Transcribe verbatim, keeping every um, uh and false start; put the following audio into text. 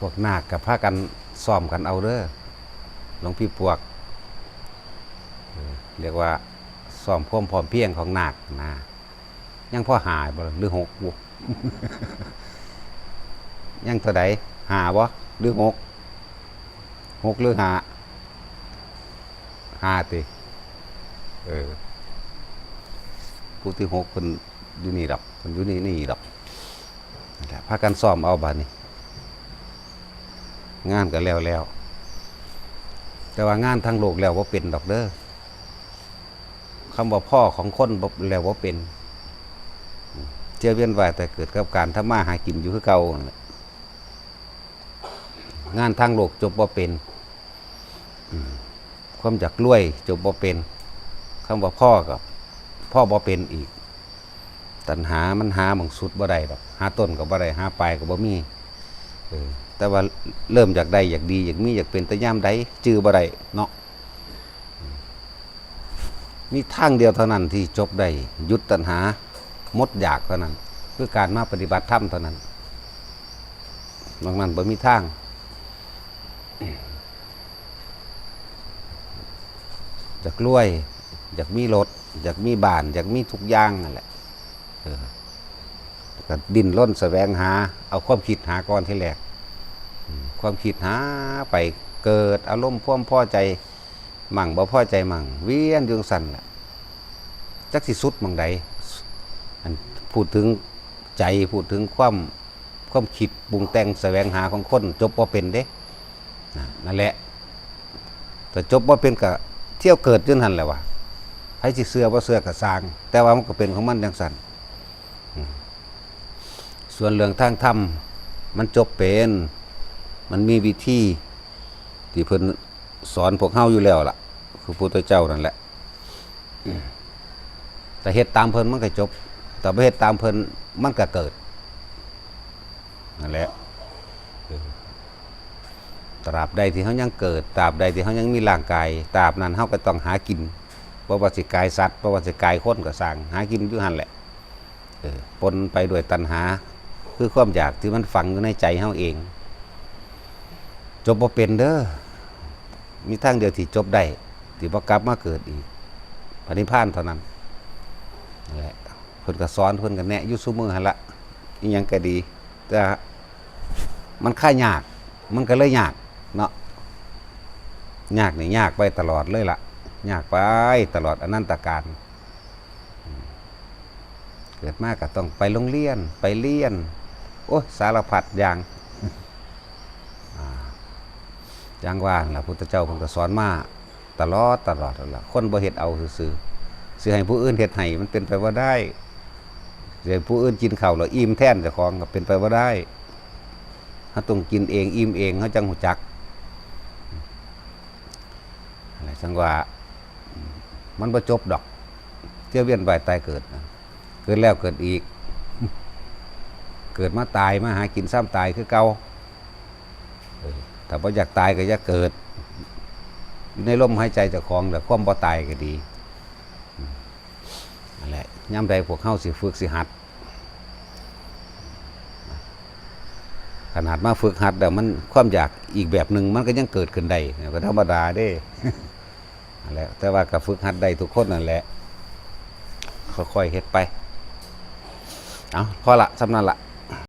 พวกนาคก็พากันซ้อมกันเอาเด้อ หลวงพี่ปวก เออ เรียกว่าซ้อมความพร้อมเพรียงของนาคนะ ยังพอห้าบ่หรือหกบ่ ยังเท่าใด ห้าบ่หรือหก หกหรือห้า ห้าติ เออ ผู้ที่หกเพิ่นอยู่นี่ดอก เพิ่นอยู่นี่ นี่ดอก นั่นแหละ พากันซ้อมเอาบาดนี้ งานก็แล้วแล้ว แต่ว่างานทางโลกแล้วบ่เป็นดอกเด้อ คำว่าพ้อของคนบ่ แล้วบ่เป็น เที่ยวเวียนว่ายตายเกิดกับการทำมาหากินอยู่คือเก่านั่นแหละ งานทางโลกจบบ่เป็น อืม ความอยากรวยจบบ่เป็น คำว่าพ้อก็พ้อบ่เป็นอีก ตัณหามันหาหม่องสุดบ่ได้ดอก หาต้นก็บ่ได้ หาปลายก็บ่มี เออ แต่ว่าเริ่มอยากได้ อยากดี อยากมี อยากเป็น แต่ยามใด จื่อบ่ได้เนาะ มีทางเดียวเท่านั้นที่จบได้ หยุดตัณหา หมดอยากเท่านั้น คือการมาปฏิบัติธรรมเท่านั้น นอกนั้นบ่มีทาง อยากรวย อยากมีรถ อยากมีบ้าน อยากมีทุกอย่างนั่นแหละ เออ ก็ดิ้นรนแสวงหา เอาความคิดหาก่อนทีแรก อืม ความคิดหาไป เกิดอารมณ์ความพอใจมั่ง บ่พอใจมั่ง เวียนอยู่จั่งซั่นแหละ จักสิสุดหม่องใด อันพูดถึงใจ พูดถึงความ ความคิดปรุงแต่งแสวงหาของคน จบบ่เป็นเด้ นะ นั่นแหละ ถ้าจบบ่เป็นก็เที่ยวเกิดอยู่หั่นแหละวะ ไผสิเชื่อบ่เชื่อก็ซ่าง แต่ว่ามันก็เป็นของมันจั่งซั่น อืม ส่วนเรื่องทางธรรม มันจบเป็น มันมีวิธีที่เพิ่นสอนพวกเฮาอยู่แล้วล่ะ คือพุทธเจ้านั่นแหละ อืม แต่เฮ็ดตามเพิ่นมันก็จบ แต่บ่เฮ็ดตามเพิ่นมันก็เกิด นั่นแหละ เออ ตราบใดที่เฮายังเกิด ตราบใดที่เฮายังมีร่างกาย ตราบนั้นเฮาก็ต้องหากิน บ่ว่าสิกายสัตว์ บ่ว่าสิกายคนก็ซ่าง หากินอยู่หั่นแหละ เออ ปนไปด้วยตัณหา คือความอยากที่มันฝังอยู่ในใจเฮาเอง จบบ่เป็นเด้อ มีทางเดียวที่จบได้ ที่บ่กลับมาเกิดอีก พระนิพพานเท่านั้น นั่นแหละ เพิ่นก็สอน เพิ่นก็แนะอยู่ซุมื้อหั่นละ อิหยังก็ดี แต่มันคายาก มันก็เลยยากเนาะ ยากนี่ยากไปตลอดเลยล่ะ ยากไปตลอดอนันตกาล เกิดมาก็ต้องไปโรงเรียน ไปเรียน โอ้ย สารพัดอย่าง อ่า อย่างว่าหั่นล่ะ พุทธเจ้าเพิ่นก็สอนมาตลอด ตลอดนั่นล่ะ คนบ่เฮ็ดเอาซื่อๆ สิให้ผู้อื่นเฮ็ดให้ มันเป็นไปบ่ได้ สิให้ผู้อื่นกินข้าวแล้วอิ่มแทนเจ้าของก็เป็นไปบ่ได้ เฮาต้องกินเอง อิ่มเอง เฮาจั่งฮู้จัก นั่นแหละ จั่งว่า มันบ่จบดอก เที่ยวเวียนว่ายตายเกิดนะ เกิดแล้วเกิดอีก เกิดมาตาย มาหากินซ้ำตายคือเก่า เออ ถ้าบ่อยากตายก็อย่าเกิด อยู่ในลมหายใจเจ้าของแหละ ความบ่ตายก็ดี อืม นั่นแหละ ยามใดพวกเฮาสิฝึกสิหัด ขนาดมาฝึกหัดแล้ว มันความอยากอีกแบบหนึ่งมันก็ยังเกิดขึ้นได้ ก็ธรรมดาเด้ นั่นแหละ แต่ว่าก็ฝึกหัดได้ทุกคนนั่นแหละ ค่อยๆเฮ็ดไป เอา พอละ ส่ำนั้นละ